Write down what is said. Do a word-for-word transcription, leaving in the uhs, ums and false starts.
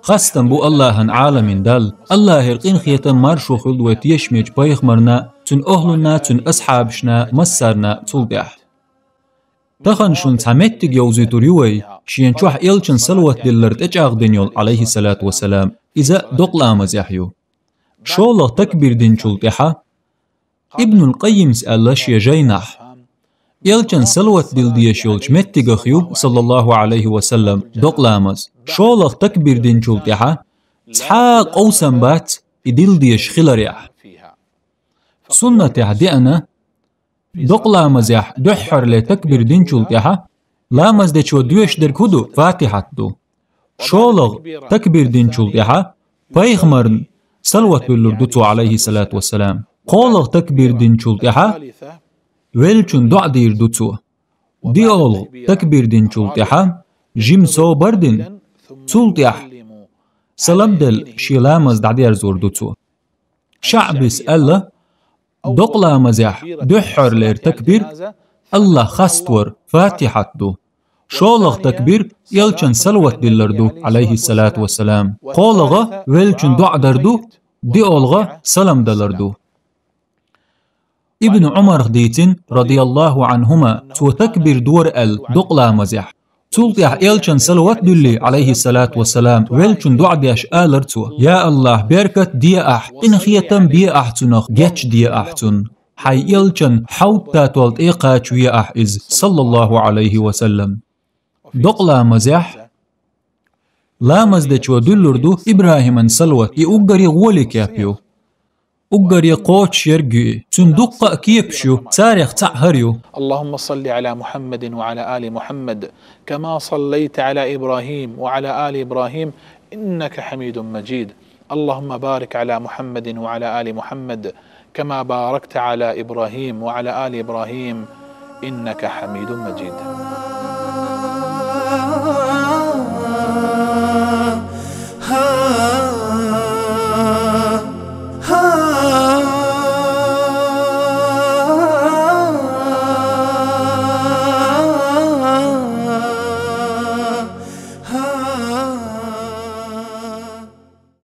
Къастам бу Аллахьан Ӏаламийн Далла. Аллахьера къинхетам, маршо хуьлда вай тешамечу пайхамарна, цуьнан охӀлунна, цуьнан асхьабашна, массарна цул тӀаьхьа. Тахана шуна цхьа меттиг йовзуьйтур ю вай, шена чохь элчан салават диллар тӀечӀагӀдина йолу, Ӏалайхиссалату вассалам, иза докъа ламазехь ю. ШолгӀа такбир динчул тӀаьхьа, Ибнул Къаййимс аьлла шен жайнахь, элчан салават дилла дезаш йолчу меттигах ю, саллаллаху Ӏалайхи ва саллам, докъа ламаз. ШолгӀа такбир динчул тӀаьхьа цхьа а къовсам бац и дилла дезаш хиларехь. Суннатехь деана, докъа ламазехь дуьххьарле такбир динчул тӀаьхьа ламаз дечо доьшуш дерг хӀун ду? Фатихьат ду. ШолгӀа такбир динчул тӀаьхьа пайхамарна салават дуьллур ду цо, Ӏалайхиссалату вассалам. КхоалгӀа такбир динчул тӀаьхьа веллачун доӀа дийр ду цо. ДиолгӀа такбир динчул тӀаьхьа жима собар дина, цул тӀаьхьа салам делла шен ламаз дӀадерзор ду цо. ШаӀбис аьлла, докъа ламазехь дуьххьарлера такбир Аллахь хаставар, Фатихьат ду. ШолгӀа такбир элчан салават диллар ду, Ӏалайхиссалату вассалам. КхоалгӀа веллачун доӀа дар ду, диолгӀа салам далар ду. Ибн Ӏумарх дийцина, радияллаху Ӏанхума, цо такбир дора аьлла докъа ламазехь. Цул тӀаьхьа элчан салават дуьллий, Ӏалайхиссалату вассалам, веллачун доӀа деш алара цо: «Я Аллахь, беркат де ахь, къинхетам бе ахь цунах, гечде ахь цунна. Хьайн элчан хьовда татол тӀе кхачаве ахь иза, саллаллаху Ӏалайхи ва саллам». Докъа ламазехь ламаз дечо дуьллур ду ИбрахӀиман салават, и уггаре гӀоли кеп ю. Уггаре кхочушъерг ю и. Цуьнан дуккха а кепаш ю, царех цхьаъ хӀара ю. اللهم صل على محمد وعلى آل محمد كما صليت على إبراهيم وعلى آل إبراهيم إنك حميد مجيد. اللهم بارك على محمد وعلى آل محمد كما باركت على إبراهيم وعلى آل إبراهيم إنك حميد مجيد.